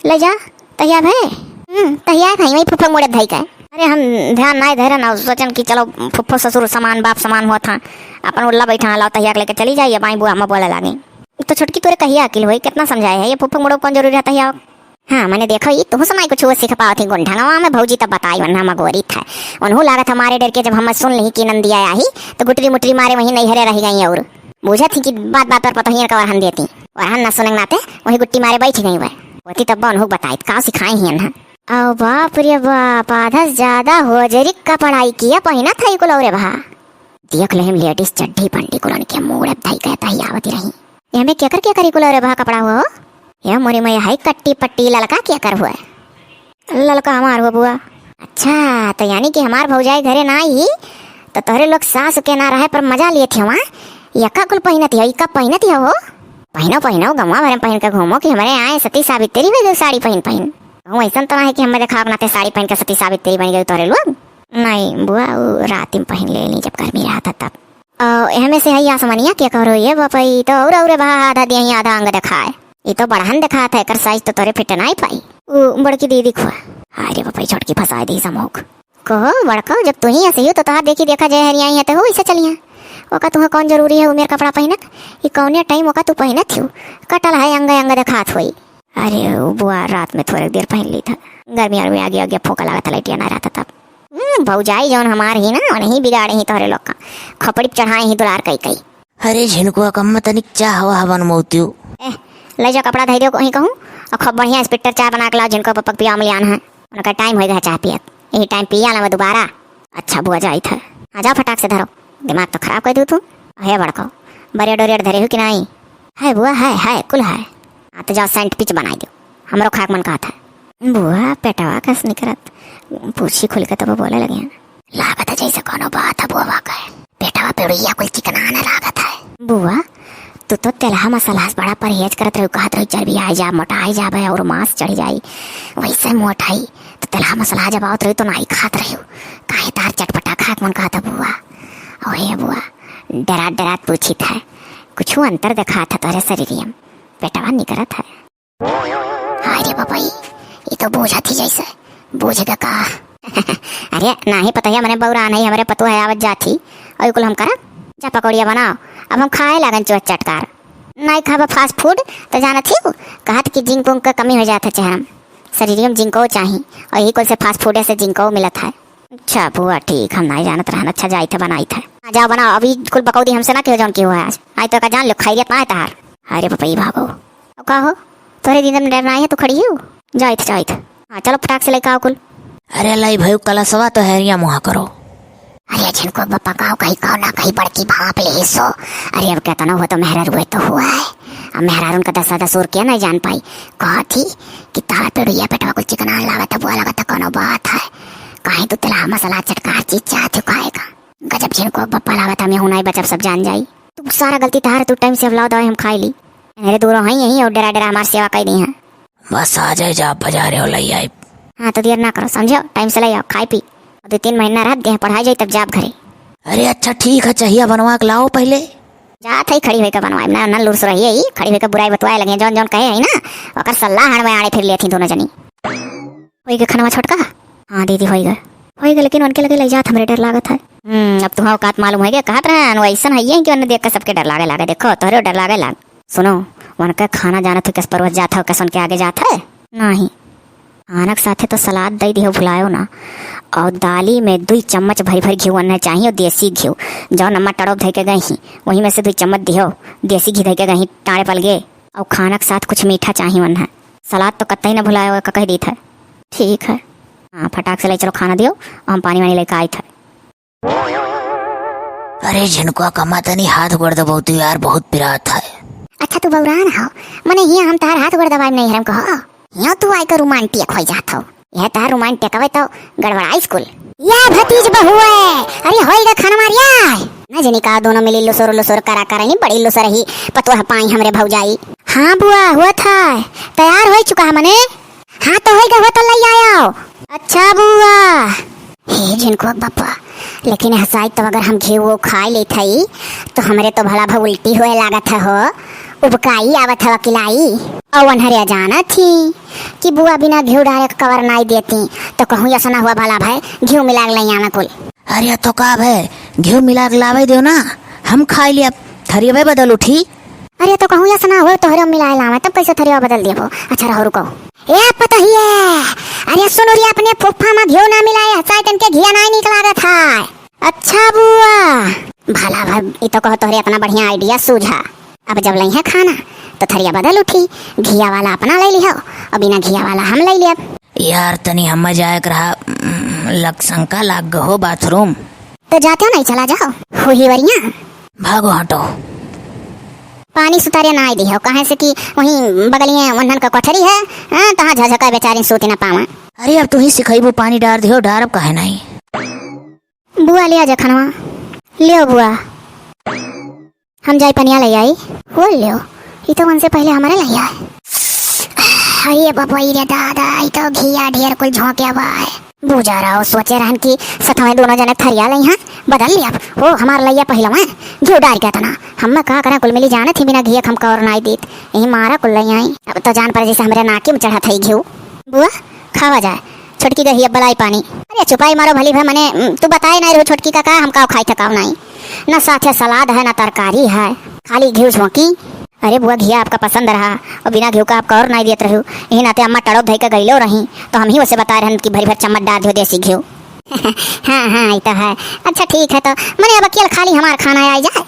ले जा, तहिया भे। हम्म, तहिया है भाई, वही फुफा मुड़े धई के। अरे हम ध्यान नाई धरे ना, सोचन कि चलो फुफा ससुर समान, बाप समान हुआ था, अपन उल्ला बैठा लाओ तहिया के लेके चली जाइए, बाई बुआ हम बोले लागे। तो छोटकी तोरे कहिया अकिल होई, कितना समझाए है, ये फुफा मुड़ो कौन जरूरी रहता है? हाँ, मने देखो, ई तुहू से नाई कुछ वो सीख पावत ही गुंढंगवा में भौजी तब बताई, वन्ना मगोरी था। उन्हू लागत हमारे डर के, जब हम सुन ली कि नंदिया आई, तो गुटरी मुटरी मारे वहीं नैहरे रह गई और बुझत ही कि बात बात पर पतोहियन का वरहन देती। वरहन न सुने नाते वही गुट्टी मारे बैठ गई वह। होती तब उन्हू बताई, का सिखाई ही ना। ओ बाप रे बाप, आधा से ज्यादा होजरी कपड़ाई किया पहिना था कुल और बहा। देख ले हम लेडीज चड्ढी पंडी कुलन के मूड़ अब धई कहता ही आवती रही। ये हमें केकर केकर कुल और बहा कपड़ा हुआ हो? ये मोरी मैया है कट्टी पट्टी ललका केकर हुआ? ललका हमार हुआ बुआ। अच्छा, तो यानी कि हमार भौजाई घरे ना आई, तो तोहरे लोग सास के ना रहे पर मजा लिए थे वहाँ। यका कुल पहिनत हो, इका पहिनत हो? पहिनो, पहिनो, गौवा भरे में पहिन के घूमो कि हमरे आए सती सावित्री हो गई साड़ी पहिन पहिन। कहूँ ऐसन तो ना है कि हमें देखाव नाते साड़ी पहिन के सती सावित्री बन गई तोहरे लोग। नहीं बुआ, वो रात में पहिन ले ली जब गर्मी रहा था तब। अ, एहमे से हई आसमनिया के करो, ये बपई तो और, और बहा आधा देही आधा अंग देखाए। ई तो बड़हन देखात है, एकर साइज तो तोरे फिट नाई पाई। उ बड़की दीदी खुआ। हाय रे बपई, छोटकी फंसाए दी समूह। कहो बड़का, जब तू ही ऐसे ही हो तो तोहार देखी देखा जय हरियाई है तो हो इसे चलिया। ओका तुहा कौन जरूरी है उमेर कपड़ा पहिनक? ई कौने टाइम ओका तू पहिनत हियो? कटल है अंग अंग देखात होई। अरे ओ बुआ, रात में थोड़े देर पहिन ली था, गर्मी और में आगे आगे फूंका लागत है, लइटिया ना रहता तब। हम्म, भौजाई जौन हमार ही ना, उन्हीं बिगाड़े ही तोहरे लोग का। खोपड़ी पे चढ़ाए ही दुलार कई कई। अरे झिनकुआ कम तनिक चाह हवा हवन मौतियो। ए, ले जा कपड़ा धई दियो कहीं कहूँ, और खूब बढ़िया स्पिटर चाय बना के लाओ, झिनकुआ पपक पिया मिलियान है। उनका टाइम होई गया चाय पियत, यही टाइम पिया ना दोबारा। अच्छा बुआ जाई था। हाँ जाओ फटाक से धरो, दिमाग तो खराब कर दू तू। हे बड़को, बरेड ओरेड धरे हो कि नहीं? है बुआ, है, है, कुल है। हाँ तो जाओ सैंडविच बनाई दो, हमरो खाए के मन कहत है। बुआ पेटवा कस निकरत, पूछी खुल के तब बोले लगे। लागत है जैसे कोनो बात है बुआ के। पेटवा पेड़ुइया कुल चिकनाने लागत है। बुआ, तू तो तेलहा मसाला से बड़ा परहेज करत रहू, कहत रहू चर्बी आई जा, मोटाई जाबे और मांस चढ़ जाई। वैसे मोटाई तो तेलहा मसाला जब आवत रहू तो नाई खात रहू। काहे तार चटपटा खाए के मन कहत है बुआ? ओहे बुआ, डरात डरात पूछित है, कुछ अंतर देखात है तोरे शरीरिया में, पेटवा निकरत है। हाय रे बपई, ये तो बूझत ही जैसे, बूझ ग का? अरे नाही पता है, मने बौरा नहीं, हमरे पतोह है आवत जात ही, और कुल हम करब? जा पकौड़िया बनाओ, अब हम खाए लागन चुआ चटकार। नहीं खाबा फास्ट फूड तो जानत ही, कहत कि जिंक उंक के कमी हो जात है चेहरा में, शरीर में जिंको चाही, और यही कुल से फास्ट फूडे से जिंको मिलत है। अच्छा बुआ ठीक, हम नाई जानत रहन। अच्छा जाइत है बनाइत है। हाँ, जाओ बनाओ, अभी कुल बकौदी हमसे ना किहो जौन किहो है आज। आई तो का जान लो खैरियत ना है तहार। अरे पपई भागो। अब का हो? तोरे दीदन में डरना है, तू खड़ी हो? जाइत, जाइत। हाँ चलो फटाक से लेके आओ कुल। अरे लाई भाई कलसवा तो हैरिया मुहा करो। अरे जिनको बप्पा गाँव कहीं कहो ना कहीं बड़की भाप ले सो। अरे अब कहता ना हुआ तो मेहरा रुए तो हुआ है। अब मेहरारून का दसा दसूर के नहीं जान पाई। कहत ही कि तारा पेड़ुइया पेटवा कुल चिकनान लागत है, बुआ लागत है कौनो बात है। काहे तू तेलहा मसाला चटकार चीज चाहत हो खाए का? गजब झिनको बप्पा लागत, हम यहू नहीं बचब, सब जान जाई। तू सारा गलती तहार, तू टाइम से अब लाओ दवाई हम खाई ली। मेरे दूरों हैं यहीं और डेरा डेरा हमार सेवा कई दी हैं। बस आ जाए, जा बाजारे हो लई आई। हाँ तो देर ना करो, समझो, टाइम से लई आओ, खाई पी। दो तीन महीना रह दे, पढ़ाई जाई तब जाब घरे। अरे अच्छा ठीक है, चहिया बनवा के लाओ पहले। जात है खड़ी होइके बनवाई ना, ना लुरसुर रही है, खड़ी होइके बुराई बतवाए लगे, जौन जौन कहे है ना, ओकर सलाह हण में आड़े फिर लेती दोनों जनी। होई गए खनवा छोटका? हाँ दीदी, होई गए। होई गए, लेकिन उनके लगे लई जात हमरे डर लागत है। हम्म, अब तुहाँ औकात मालूम होई गए, कहत रहन, वो ऐसन है कि उन्हें देख के सबके डर लागे लागे। देखो, तोहरे डर लागे लाग। सुनो, उनका खाना जानत हो, किस परोस जात हो, किस उनके आगे जात है? नहीं। खाना के साथे तो सलाद दई दिहो, भुलायो ना। और दाली में दुई चम्मच भरी भरी घी उन्हें चाहिए, देसी घी, जौन अम्मा टड़ोप धई के गई ही, वही में से दुई चम्मच दिहो, देसी घी धई के गई, टाड़े पल गे। और खाना के साथ कुछ मीठा चाहिए उन्हें। सलाद तो कतई न भुलाए, ओका कह दीत है। ठीक है। हाँ, फटाक से ले चलो, खाना दियो, हम पानी वानी लेके आइत है। अरे झिनकुआ कम्मा, तनी हाथ गोड़ दबाओ तू यार, बहुत पिरात है। अच्छा तू बौरान हो, मने हियाँ हम तहार हाथ गोड़ दबाए नहीं हरम कहो। हियाँ तू आइके रोमांटिक हो जात हो। यह तहार रोमांटिक हवे तो गड़बड़ा स्कूल। या भतीज बहुए, अरे होई गा खाना मारिया। ना जनी का दोनों मिली लुसुर लुसुर करा करनी, बड़ी लुसुर ही पतोह पाई हमरे भौजाई। हाँ बुआ, हुआ था, तैयार हो चुका है मने। हाँ तो होई गा, हुआ तो लई आयो। अच्छा बुआ। हे झिनकुआ बप्पा, लेकिन हसाई तो अगर हम घी वो खाई लेत हई तो हमरे तो भला भा उल्टी होए लागत है हो, उबकाई आवत है वकिलाई। और अनहरे जानत ही कि बुआ बिना घी डारे के कवर नाई देती, तो कहूँ ऐसा ना हुआ भला भाई घी मिला के लई आवे कुल। अरे तो का भाई, घी मिला के लावे दियो ना, हम खाई लिया, थरियवे बदल उठी। अरे तो कहूँ ऐसा ना हो, तोहरे मिलाए लावे, तब कैसे थरिया बदल देबो। अच्छा रहो रुको। ए पतोहिए, अरे सुनो रे, अपने फूफा मा घी ना मिलाए, हसाई तन के घी नाई निक लागत है। अच्छा बुआ। भला भर, ई तो कहो तोहरे इतना बढ़िया idea सूझा। अब जब लई है खाना, तो थरिया बदल उठी, घिया वाला अपना ले लिहो, और बिना घिया वाला हम ले लियब। यार, तनी हमें जाए के रहा, उम, लक्षण का लाग हो बाथरूम। तो जाते हो नहीं, चला जाओ, हुई वरिया। भागो, हटो। पानी सुतारे ना आई दिहो, काहे से कि वहीं बगलिए वंधन का कोठरी है, हाँ, तहाँ झझका बेचारी सूती ना पावा। अरे, अब तू ही सिखाइबू, पानी डार दिहो, डारब काहे नहीं? बुआ, ले आ जा खनवा। लियो बुआ, हम जाई पनिया ले आई। हो लियो, ई तो उनसे पहले हमारे ले आए। अरे बबुआ, ई रे दादा, ई तो घिया ढेर कुल झोंके बा है। बुझा रहो, सोचे रहन कि सतवें दोनों जने थरिया लई हैं, बदल लिया। हो, हमार लइया पहिलवा, घिउ डार के तना। हम का करें, कुल मिली जानत ही बिना घिया के हमका और नाई दीत। यही मारा कुल लई आई। अब तो जान पर जैसे हमरे नाकी में चढ़त है घिउ। बुआ, खावा जाए। छोटकी गही अब बलाई पानी। अरे चुपाई मारो भली भे, मने, उम, तू बताए नाई रहो छोटकी का, का हम काव खाई थकाव नाई। ना साथे सलाद है, ना तरकारी है, खाली घिउ झोंकी। अरे बुआ, घिया आपका पसंद रहा और बिना घिउ का आपका और नाई देत रहू। यही नाते अम्मा टड़ोप धई के गईलो रही, तो हम ही उसे बताए रहन कि भरी भर चम्मच डार दियो देसी घिउ। हाँ, हाँ, ई तो है। अच्छा ठीक है, तो मने अब अकेल खाली हमार खाना आई जाए,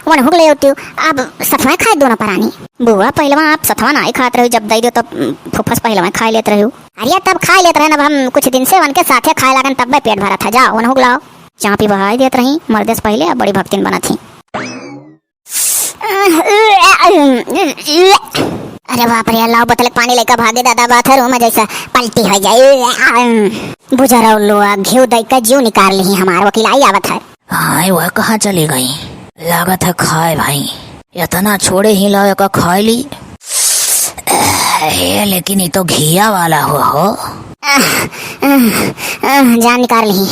वन हुक ले होती, अब सतवें खाए दोनों परानी। बुआ, पहिलवा आप सतवा नाई खात रहू, जब दई दो तब, उम, फुफस पहिलवा खाए लेत रहू। अरे तब खाए लेत रहन, अब हम कुछ दिन से उनके साथे खाए लागन, तब पेट भरत है। जाओ, उन्हों लाओ। चापी बहाई देत रही, मर्दे से पहिले अब बड़ी भक्तिन बनत ही। अरे बाप रे, लाओ बोतल के पानी लेकर भागे दादा, बाथरूम में जैसे पलटी हो जाए। बुझा रहो लोग, घिउ दई का जीव निकाल ली हमार, वकिलाई आवत है। हाय, वह कहाँ चली गई? लागत है खाए भाई। इतना छोड़े ही लाओ, एका खाए ली। ए, लेकिन ई तो घिया वाला हो, हो। आह, आह, आह, जान निकाल ली।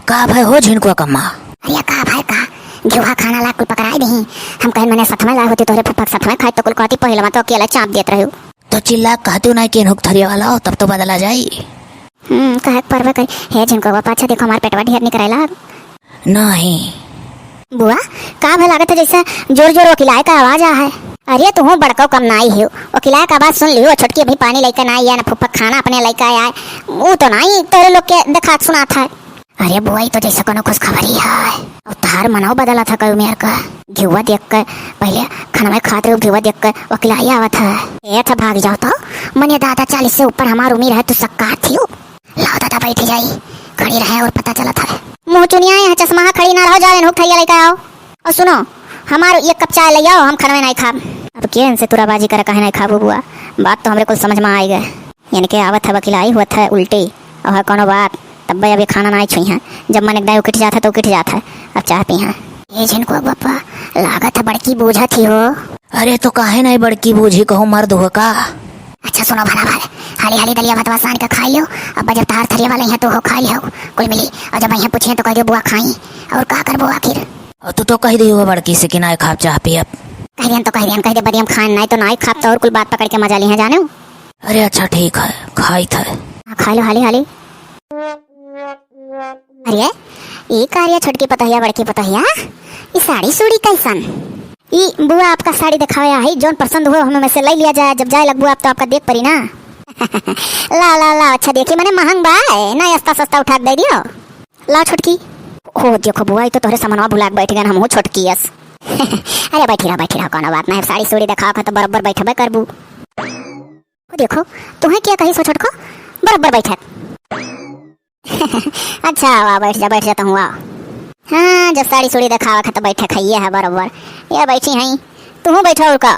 का भय हो झिनकुआ कम्मा? अरे का भय का? घिउहा खाना ला कुल पकड़ाई दही। हम कहे मने सतमा ला होती तोहरे फुफक सतमा खाए तो कुल कहती पहिलवा तो अकेला चाप देत रहू। तो चिल्ला कहती ना कि इन्हों थरिया वाला हो, तब तो बदला जाई। हम्म, कहे के परबे करी। हे झिनकुआ, पाछा देखो, हमार पेटवा ढेर निकरेला। नहीं। बुआ, का भय लागत है जैसे जोर जोर वकिलाए का आवाज आ है? अरे, तुहूँ बड़को कम नाई हो। वकिलाए का आवाज सुन लियो, छोटकी अभी पानी लेके ना आई है, ना फुफ्फा खाना अपने लेके आए। वो तो नाई तोरे लोग के देखात सुनात है। अरे बुआ, ई तो जैसे कोनो खुशखबरी है। अब तहार मनव बदला था कई उमेर का। घिउवा देख के, पहले खनवे खात रहे घिउवा देख के वकिलाई आवत है। ए था भाग जाओ तो, मने दादा चालीस से ऊपर हमार उम्र है, तू सक्का थी हो। लाओ दादा बैठ जाई, खड़ी रहे और पता चलत है। मुँह चुनिया है, चश्मा खड़ी ना रहो, जाओ इन्हों थरिया लेके आओ। और सुनो, हमार एक कप चाय ले आओ, हम खनवे नहीं खाब। अब के इनसे तुराबाजी करे, काहे नाहीं खाबू बुआ? बात तो हमरे कुल समझ में आइ गए। इनके आवत है बकिलाई, होत है उल्टी, और है कौनो बात, तब्बे अब ये खाना नाहीं छुई हैं। जब मन एकदम उकिट जात है तो उकिट जात है, अब चाह पी हैं। ए झिनकुआ बप्पा, लागत है बड़की बूझत ही हो। अरे तो काहे नाहीं बड़की बूझी, कहूँ मर्द हो का? अच्छा सुनो भला भाई, हाली हाली दलिया भतवा सान के खाई लियो। अब जब तार थरिया वाले हैं तो हो खाई लियो, कुल मिली। और जब यहाँ पूछे तो कह दियो बुआ खाई, और का करबो आखिर? और तू तो कह दियो बड़की से कि नाहीं खाब चाह पियब। कह दियन तो कह दियन, कह दे बदियम खान, नाहीं तो नाहीं खाब तो और कुल बात पकड़ के मजा ली हैं जाने। अरे अच्छा ठीक है, खाई था। हाँ, खा लो हाली हाली। अरे, ई का रे छोटकी पतोहिया, बड़की पतोहिया, ई साड़ी सूड़ी कैसन? ई बुआ आपका साड़ी देखावे आई, जौन पसंद हो हमें में से ले लिया जाए, जब जाए लगबू आप तो आपका देख परी ना। ला, ला, ला, अच्छा देखी, मने महंग बा, ना सस्ता सस्ता उठा के दे दियो। ला छोटकी। हो देखो बुआ, ई तो तोहरे सामानवा भुला के बैठ गए, हम हो छोटकी अस। अरे बैठी रहो, बैठी रहो, कोनो बात नहीं, साड़ी सूड़ी देखाओ का तो बराबर बैठबे करबू। ओ देखो, तुहें क्या कही सो छोटको, बराबर बैठत। अच्छा, आवा, बैठ जा, बैठ जा, तहूँ आवा। हाँ, जब साड़ी सूड़ी देखावा खा तो बैठे खाइए है बराबर। या बैठी हैं, तुहूँ बैठो और का।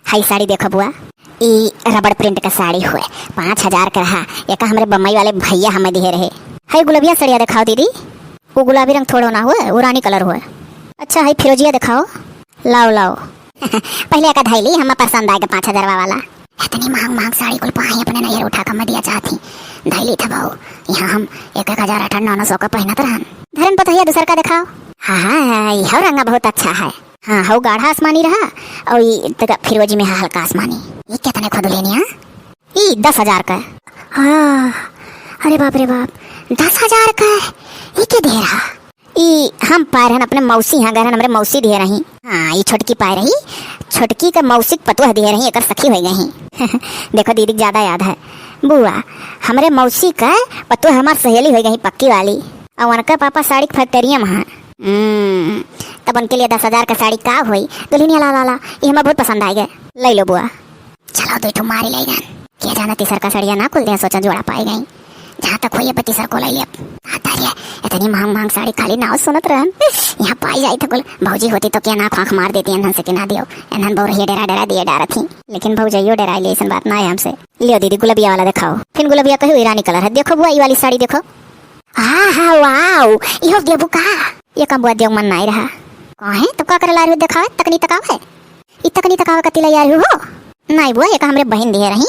हाई साड़ी देखो बुआ, ई रबड़ प्रिंट का साड़ी हुए, पाँच हजार का रहा, एका हमरे बम्बई वाले भैया हमें दिए रहे। हाई गुलबिया सड़िया देखाओ दीदी, वो गुलाबी रंग थोड़ो ना हुए, वो रानी कलर हुए। अच्छा, हाई फिरोजिया देखाओ, लाओ, लाओ। पहले एका धैली, हमें पसंद आएगा पाँच हजारवा वाला। इतनी महंग महंग साड़ी कुल पाही अपने नैहर उठा के मैं दिया चाहती। धैली था बहू, यहाँ हम एक एक हजार, आठ आठ, नौ नौ सौ का पहनत रहन। धरन पतोहिया दूसर का देखाओ। हाँ, हाँ, हाँ, यह रंगा बहुत अच्छा है। हाँ, हऊ गाढ़ा आसमानी रहा, और ई तका फिरोजी में है हल्का आसमानी। ये कितने को दुल्हनिया? ई दस हजार का। हाँ, अरे बाप रे बाप, दस हजार का? ये के दे रहा? ई हम पाए रहन अपने मौसी यहाँ गए रहन, हमरे मौसी दिए रही। हाँ, ई छोटकी पाए रही, छोटकी के मौसी के पतोह दिए रही, एकर सखी होइ गई। देखो दीदी के ज्यादा याद है। बुआ, हमरे मौसी का पतोह हमार सहेली होइ गई पक्की वाली। और उनका पापा साड़ी के फैक्ट्रिया में हैं। हम्म, तब उनके लिए दस हजार का साड़ी का होई? दुल्हनिया ला, ला, ला, ये हमें बहुत पसंद आएगा। ले लो बुआ। चलो, दो ठो मारी ले जान। क्या जाना तीसर का सड़िया ना खुल दे, सोचा जोड़ा पाई गई। जहाँ तक होई, अब तीसर को ले ले। आता रे, इतनी महंग महंग साड़ी खाली नाव सुनत रहन। यहाँ पाई जाई तो कुल भौजी होती तो क्या नाक आँख मार देती, एनहन से कि ना दियो। एनहन बहुरिया डेरा डेरा दिए डारत ही। लेकिन भौजइयो डेराई ले, ऐसन बात ना है हमसे। लियो दीदी, गुलबिया वाला देखाओ। फिर गुलबिया कही हुई रानी कलर है। देखो बुआ, ई वाली साड़ी देखो। हाँ, हाँ, वाओ, इहो देबू का? ये कम बुआ देव मन नाई रहा। काहे? तब का करे ला रही हो देखावे? तकनी तकावे? ई तकनी तकावे का तिला यार हो? नाई बुआ, ये का हमरे बहिन दिए रही।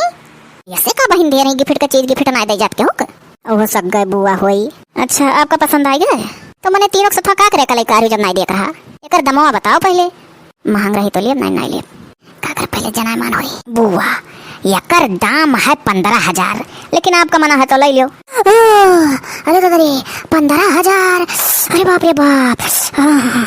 ऐसे का बहिन दिए रही? गिफ्ट का चीज गिफ्ट नाई दे जात के हो का? ओहो सग गए बुआ होई। अच्छा, आपका पसंद आई गए? तो मने तीनों के साथ का करे कलाई कारी जब नाई देख रहा? एकर दमवा बताओ पहले। महंग रही तो लेब, नाई, नाई लेब। का कर पहले जनायमान होई। बुआ, एकर दाम है पन्द्रह हजार, लेकिन आपका मना है तो ले लियो। ओह, अरे दादा रे, पन्द्रह हजार? अरे बाप रे बाप। आह।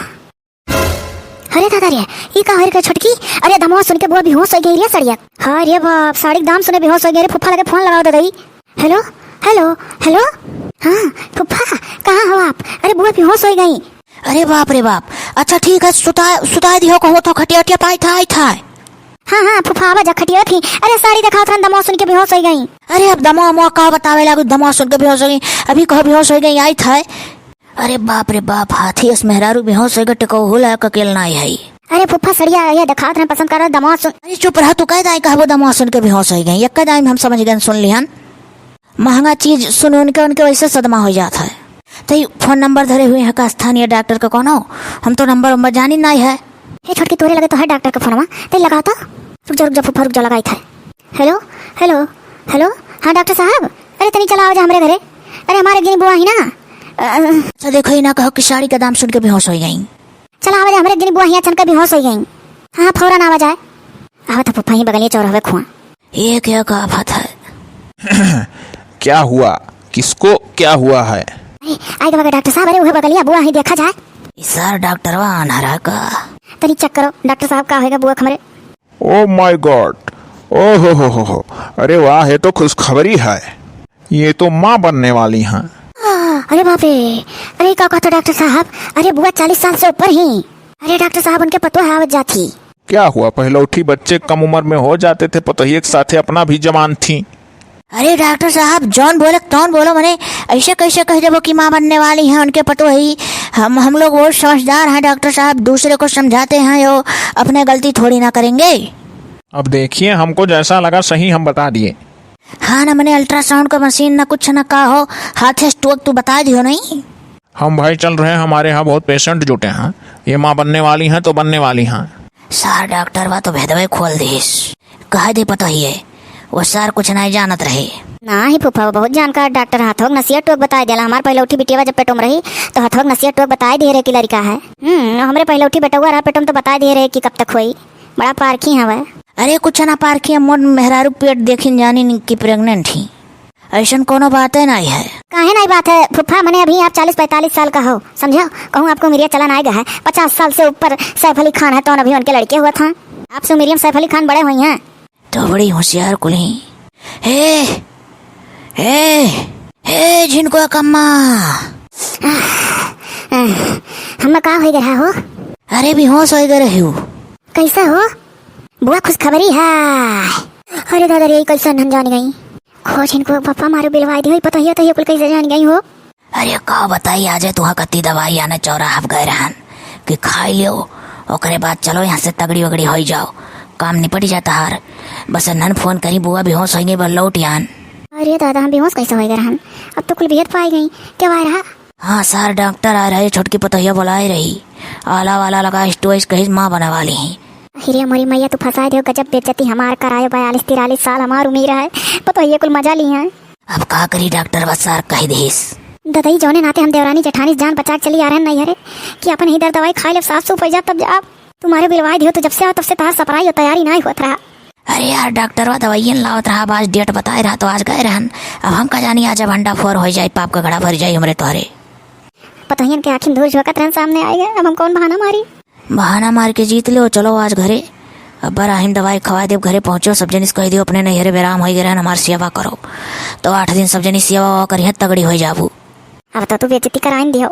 अरे दादा रे, ई का होई रे छोटकी? अरे दमवा सुन के बुआ बेहोश हो गई रे सड़िया। हाँ रे बाप, साड़ी के दाम सुने बेहोश हो गई रे। फूफा लगे फोन लगाओ दादा ई। हेलो, हेलो, हेलो। हाँ फूफा, कहाँ हो आप? अरे बुआ बेहोश हो गई। अरे बाप रे बाप। अच्छा ठीक है, सुता, सुता दियो, कहो तो खटिया उटिया पाई था, आई था। हाँ, हाँ, फूफा, आवा जा, खटिया थी। अरे, साड़ी देखावत रहन, दमवा सुन के बेहोश हो गई। अरे, अब दमवा, मवा का बतावे लागू, दमवा सुन के बेहोश हो गई। अभी कहो बेहोश हो गई, आई था। अरे बाप रे बाप, हाथी अस मेहरारू बेहोश हो गए, टेको होला, ककेल नाई है। अरे फूफा, सड़िया ये देखावत रहन, पसंद कर दमवा सुन। अरे चुप रहा, तू कह दाई कहबो दमवा सुन के बेहोश हो गई। एक दाई में हम समझ गए, सुन लिहन। महंगा चीज सुन उनके, उनके वैसे सदमा हो जात है। तई फोन नंबर धरे हुए हैं का स्थानीय डॉक्टर का कौनो? हम तो नंबर वंबर जानी नाई है। हे छोटकी, तोरे लगे तो है डॉक्टर का फोनवा, तई लगाओ तो। रुक जा, रुक जा फूफा, रुक जा, लगाई था। हेलो, हेलो, हेलो। हाँ डॉक्टर साहब, अरे तनी चला आवा जा हमरे घरे। अरे हमारे एक जनी बुआ ही ना। अ, अ, अच्छा देखो, ये ना कहो कि साड़ी का दाम सुन के बेहोश हो गई। चला आवा जा, हमरे एक जनी बुआ ही अचनक बेहोश हो गई। हाँ, हाँ, फौरन आवा जाए। आवा था फूफा, ही बगलिए चौराहे खुआ। ये क्या कहावत है? क्या हुआ? किसको क्या हुआ है? अरे, आए के बगल डॉक्टर साहब, अरे, उहे बगलिया बुआ ही देखा जाए। ई सार डॉक्टरवा आन्हरा का? तनी चेक करो, डॉक्टर साहब, का होएगा बुआ के हमरे? Oh my God! ओ हो हो हो हो! अरे वाह, ये तो खुशखबरी है, ये तो माँ बनने वाली हैं। आ, अरे बाप रे, अरे का कहता डॉक्टर साहब, अरे बुआ चालीस साल से ऊपर ही। अरे डॉक्टर साहब, उनके पतोह आवत जात ही। क्या हुआ, पहलौठी बच्चे कम उम्र में हो जाते थे, पतोहिए के साथे अपना भी जवान थी। अरे डॉक्टर साहब, जौन बोले तौन बोलो, मने ऐसे कैसे कह देबो कि माँ बनने वाली हैं उनके पतोही? हम, हम लोग बहुत समझदार हैं डॉक्टर साहब, दूसरे को समझाते हैं, वो अपने गलती थोड़ी ना करेंगे। अब देखिए, हमको जैसा लगा सही हम बता दिए। हाँ ना, मने ultrasound का मशीन ना कुछ ना का हो, हाथ से stroke तू बता दियो नहीं। हम भाई चल रहे हैं, हमारे यहाँ बहुत patient जुटे हैं, ये माँ बनने वाली हैं तो बनने वाली हैं। सार डॉक्टर बा तो भेदवे खोल दीस। कह दे पतोहिए, वो सार कुछ नहीं जानत रहे। नाही फूफा, वो बहुत जानकार डॉक्टर, हथवा क नसिया टोक बताए देला। हमार पहिलौठी बिटिया जब पेटो में रही तो हथवा क नसिया टोक बताए दिए रहे कि लड़का है। हम्म, हमरे पहिलौठी बेटवा रहा पेटो में तो बताए दिए रहे कि कब तक होई। बड़ा पारखी हवे। अरे कुछ ना पारखी, हम मोर मेहरारू पेट देखिन जानिन कि pregnant ही। ऐसन कोनो बाते नहीं है। काहे नहीं बात है फूफा, मने अभी आप चालीस पैंतालीस साल का हो, समझो, कहूँ आपको उमिरिया चलन आएगा है, पचास साल से ऊपर सैफ अली खान है, तो अभी उनके लड़के हुआ था, आपसे उमिरिया में सैफ अली खान बड़े हुई हैं। तो बड़ी होशियार कुली। हे, हे, हे, झिनको कम्मा। हमें का होई गए रहा हो? अरे, बेहोश होई गए रही हो। कैसा हो? बुआ खुशखबरी है। अरे दादा रे, कैसे हम जान गई? हो झिनको पापा मारू बिलवाई दी होई, पतोहिया तो ये कुल कैसे जान गई हो? अरे का बताई, आजे तुहा कत्ती दवाई आने चौराहा पे गए रहन कि खाई लियो, ओकरे बाद चलो यहाँ से तगड़ी वगड़ी होई जाओ, काम निपट जाता हार। बस नन फोन करी, बुआ बेहोश होई गई, बस लौट आन। अरे दादा, हम बेहोश कैसे होई गए रहन? अब तो कुल भेद पाई गई, क्या आए रहा? हाँ सर, डॉक्टर आए रहे, छोटकी पतोहिया बुलाए रही, आला वाला लगा, स्टोइस कही माँ बने वाली ही। अरे मोरी मैया, तू फंसाए दियो, गजब बेइज्जती हमार करायो, बयालीस तिरालीस साल हमार उम्र है, पतोहिया कुल मजा ली हैं। अब का करी डॉक्टर, बस सर कह दीस। ददई, जौने नाते हम देवरानी जेठानी से जान बचा के चली आ रहे हैं नैहरे, कि अपन ही दर दवाई खाई ले, साफ सूफ हो जा तब जा। तुम्हारे बिलवाए दियो तो जब से आओ तब से तहार सपराई और तैयारी ना होत रहा। अरे यार, डॉक्टरवा दवाइयन लावत रहा, आज डेट बताए रहा तो आज गए रहन। अब हम का जानी आज भंडा फोर हो जाए, पाप का घड़ा भर जाए हमरे तोहरे। पतोहियन के आँखिन धूर झोंकत रहन सामने आए गए, अब हम कौन बहाना मारी? बहाना मार के जीत लो, चलो आज घरे। अब राहिम दवाई खवाए देब, घरे पहुँचो, सब जनिस कह दियो अपने नैहरे बेराम होई गए रहन, हमार सेवा करो। तो आठ दिन सब जनिस सेवा वेवा करिहैं, तगड़ी होई जाबू। अब तो तू बेइज्जती कराइन दियो।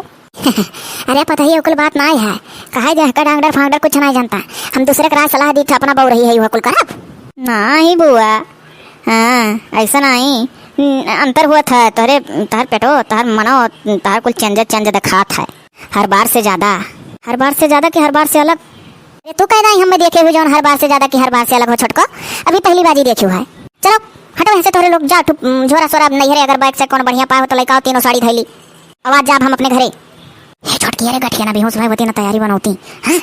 अरे पतोहिया, कुल बात नाई है, कहे दे का डॉक्टर फांगडर कुछ नाई जानता। हम दूसरे के राय सलाह दी थे, अपना बहू रही है, वह कुल करब। नाही बुआ, हाँ, ऐसा नाही। न-, अंतर हुआ था, तोहरे, तोहर पेटो, तोहर मनो, तोहर कुल चेंज, चेंज दिखात है। हर बार से ज्यादा। हर बार से ज्यादा कि हर बार से अलग? अरे तू कह दाई, हमें देखे हुए जौन हर बार से ज्यादा कि हर बार से अलग हो छोटको, अभी पहली बाजी देखी है। चलो हटो यहाँ से तोहरे लोग, जा तू, उम, झोरा सोरा नैहरे अगर बैग से कौन बढ़िया पाए हो तो लइका आओ, तीनों साड़ी धैली। आवाज जाब हम अपने घरे। हे छोटकी, अरे गठिया ना बेहोश भय होती ना तैयारी बनौती। हाँ,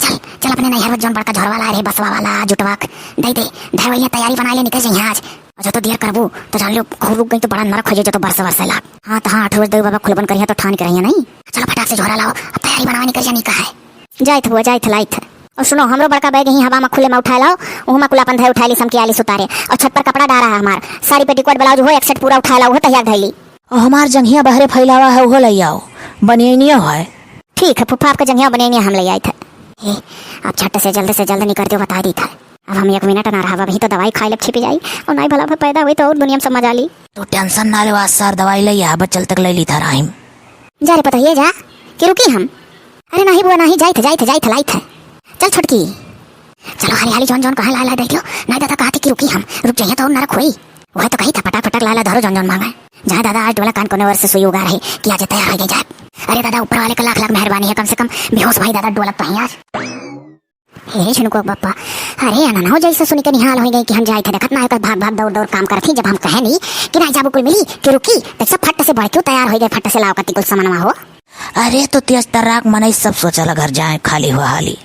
चल चल अपने नैहर में जौन बड़का झोरवा लाए रहे, बसवा वाला, जुटवा के दे दे, धैवैया तैयारी बना ले, निकल जाइए आज। और जो तो देर करबू तो जान लो, खूब रुक गई तो बड़ा नरक हो जाए, जो तो बरसे बरसे लाग। हाँ तो हाँ, आठ बजे देव बाबा खुलबन करिया तो ठान के रहिया नहीं। चलो फटाक से झोरा लाओ, अब तैयारी बनवा निकल जा, नहीं कहा है। जाइत हुआ, जाइत लाइत है। और सुनो, हमरो बड़का बैग यहीं हवा में खुले में उठाए लाओ, वहाँ में कुल अपन धै उठाए ली, समकी आली सुतारे। और छत पर कपड़ा डारा है हमार, साड़ी पेटीकोट ब्लाउज हो, एक सेट पूरा उठाए लाओ, वो तहिया धैली। और हमार जंघिया बहरे फैलावा है, वो ले आओ, बनियनियो है। ठीक है फूफा, आपका जंघिया बनियनिया हम ले आए थे। हे, आप झट से जल्द से जल्द निकर दियो, बता दी था। अब हम एक मिनट ना रहब, अभी तो दवाई खाए लब छिपी जाई, और नाई भला भा पैदा हुई तो और दुनिया में सब मजा ली। तू टेंशन ना ले, आज सार दवाई ले आ, बस चल तक ले ली था राहिम। जा रे पतोहिए जा, कि रुकी हम? अरे नाही बुआ नाही, जाइत, जाइत, जाइत, लाइत है। चल छोटकी, चलो हाली हाली जौन जौन कहाँ लाए लाए देख लो, नहीं दादा कहा थी कि रुकी हम, रुक जाइए तो और नरक हुई। वह तो कही था पटाक पटाक लाए लाए धरो जौन जौन मांगा। जहाँ दादा आज डोला कान कोने ओर से सुई उगा रही कि आज तैयार हो गई जाए। अरे दादा ऊपर वाले का लाख लाख मेहरबानी है, कम से कम बेहोश भाई दादा डोलत तो हैं आज। हे झिनको बप्पा, अरे अननहो जैसे सुनी के निहाल हो गई कि हम जाए थे, देखत ना है भाग भाग दौड़ दौड़ काम करत ही, जब हम कहे नहीं कि नहीं जाबू कुल मिली कि रुकी, तो सब फट से बढ़ के तैयार हो गए, फट से लाओ कति कुल सामानवा हो। अरे तो तेज तर्राक मनई सब सोचल घर जाए खाली हुआ हाली।